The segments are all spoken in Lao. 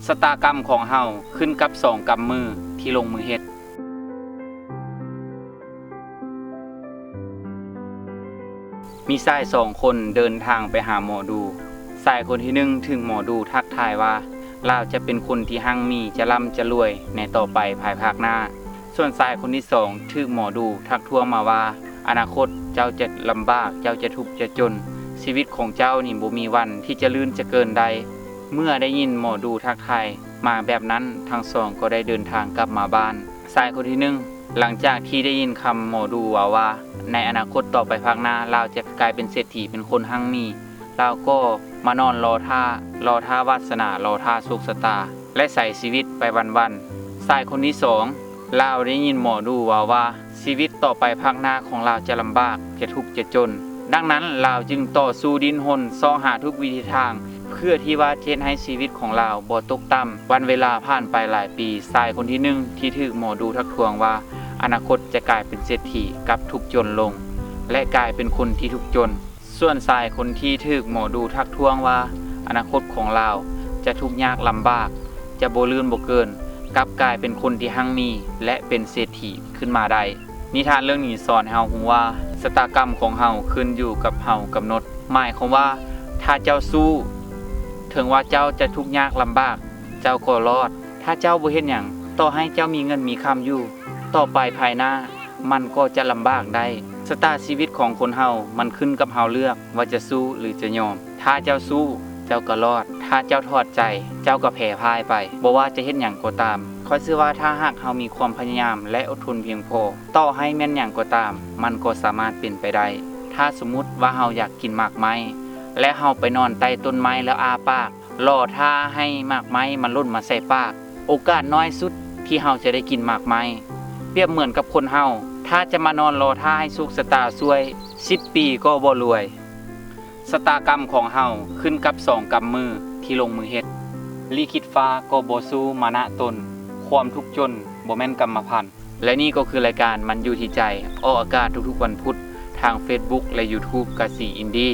ຊະຕາກຳຂອງເຮົາຂຶ້ນກັບສອງກຳມືທີ່ລົງມືເຮັດ. ມີຊາຍສອງຄົນເດີນທາງໄປຫາໝໍດູ. ຊາຍຄົນທີໜຶ່ງຖືກໝໍດູທັກທາຍວ່າ ລາວຈະເປັນຄົນທີ່ຮັ່ງມີ, ຈະລ່ຳຈະລວຍໃນຕໍ່ໄປພາຍພາກໜ້າ. ສ່ວນຊາຍຄົນທີສອງຖືກໝໍດູທັກທ້ວງມາວ່າ ອະນາຄົດເຈົ້າຈະລຳບາກ, ເຈົ້າຈະທຸກຈະຈົນ, ຊີວິດຂອງເຈົ້ານີ້ບໍ່ມີວັນທີ່ຈະລື່ນຈະເກີນໄດ້. ເມື່ອໄດ້ຍິນໝໍດູທັກທາຍມາແບບນັ້ນ, ທັງສອງກໍໄດ້ເດີນທາງກັບມາບ້ານ. ຊາຍຄົນທີໜຶ່ງ ຫຼັງຈາກທີ່ໄດ້ຍິນຄຳໝໍດູເວົ້າວ່າ ໃນອະນາຄົດຕໍ່ໄປພາກໜ້າ ລາວຈະກາຍເປັນເສດຖີ, ເປັນຄົນຮັ່ງມີ, ລາວກໍມານອນລໍຖ້າ, ລໍຖ້າວາດສະໜາ, ລໍຖ້າໂຊກຊະຕາ ແລະ ໃຊ້ຊີວິດໄປວັນໆ. ຊາຍຄົນທີສອງ ລາວໄດ້ຍິນໝໍດູເວົ້າວ່າ ຊີວິດຕໍ່ໄປພາກໜ້າຂອງລາວຈະລຳບາກ, ຈະທຸກຈະຈົນ. ດັ່ງນັ້ນ ລາວຈຶ່ງຕໍ່ສູ້ດີ້ນຮົນຊອກຫາທຸກວິທີທາງ ເພື່ອທີ່ວ່າຈະເຮັດໃຫ້ຊີວິດຂອງລາວບໍ່ຕົກຕ່ຳ. ວັນເວລາຜ່ານໄປຫຼາຍປີ, ຊາຍຄົນທີໜຶ່ງທີ່ຖືກໝໍດູທັກທ້ວງວ່າ ອະນາຄົດຈະກາຍເປັນເສດຖີ ກັບທຸກຈົນລົງ ແລະ ກາຍເປັນຄົນທີ່ທຸກຈົນ. ສ່ວນຊາຍຄົນທີ່ຖືກໝໍດູທັກທ້ວງວ່າ ອະນາຄົດຂອງລາວຈະທຸກຍາກລຳບາກ, ຈະບໍ່ລື່ນບໍ່ເກີນ, ກັບກາຍເປັນຄົນທີ່ຮັ່ງມີ ແລະ ເປັນເສດຖີຂຶ້ນມາໄດ້. ນິທານເລື່ອງນີ້ສອນໃຫ້ເຮົາຮູ້ວ່າ ຊະຕາກຳຂອງເຮົາຂຶ້ນຢູ່ກັບເຮົາກຳນົດ. ໝາຍຄວາມວ່າ ຖ້າເຈົ້າສູ້, ເຖິງວ່າເຈົ້າຈະທຸກຍາກລຳບາກ, ເຈົ້າກໍລອດ. ຖ້າເຈົ້າບໍ່ເຮັດຫຍັງ, ຕໍ່ໃຫ້ເຈົ້າມີເງິນມີຄຳຢູ່, ຕໍ່ໄປພາຍໜ້າມັນກໍຈະລຳບາກໄດ້. ຊະຕາຊີວິດຂອງຄົນເຮົາມັນຂຶ້ນກັບເຮົາເລືອກວ່າຈະສູ້ ຫຼື ຈະຍອມ. ຖ້າເຈົ້າສູ້, ເຈົ້າກໍລອດ. ຖ້າເຈົ້າຖອດໃຈ, ເຈົ້າກໍແພ້ພ່າຍໄປ. ບໍ່ວ່າຈະເຮັດຫຍັງກໍຕາມ, ຂ້ອຍເຊື່ອວ່າຖ້າຫາກເຮົາມີຄວາມພະຍາຍາມ ແລະ ອົດທົນພຽງພໍ, ຕໍ່ໃຫ້ແມ່ນຫຍັງກໍຕາມ, ມັນກໍສາມາດເປັນໄປໄດ້. ຖ້າສົມມຸດວ່າເຮົາຢາກກິນໝາກໄມ້ ແລະ ເຮົາໄປນອນໃຕ້ຕົ້ນໄມ້ແລ້ວອ້າປາກ ລໍຖ້າໃຫ້ໝາກໄມ້ມັນຫຼົ່ນມາໃສ່ປາກ, ໂອກາດນ້ອຍສຸດທີ່ເຮົາຈະໄດ້ກິນໝາກໄມ້. ປຽບເໝືອນກັບຄົນເຮົາ, ຖ້າຈະມານອນລໍຖ້າໃຫ້ໂຊກຊະຕາຊ່ວຍ, ສິບປີກໍບໍ່ລວຍ. ຊະຕາກຳຂອງເຮົາຂຶ້ນກັບສອງກຳມືທີ່ລົງມືເຮັດ. ລິຂິດຟ້າກໍບໍ່ສູ້ມານະຕົນ, ຄວາມທຸກຈົນບໍ່ແມ່ນກຳມະພັນ. ແລະ ນີ້ກໍຄືລາຍການມັນຢູ່ທີ່ໃຈ, ອອກອາກາດທຸກໆວັນພຸດທາງ Facebook ແລະ YouTube ກະສີອິນດີ.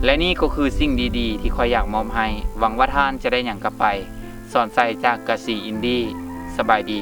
ແລະ ນີ້ກໍຄືສິ່ງດີໆທີ່ຂ້ອຍຢາກມອບໃຫ້. ຫວັງວ່າທ່ານຈະໄດ້ຫຍັງກັບໄປ. ສອນໄຊຈາກກະສີອິນດີ. ສະບາຍດີ.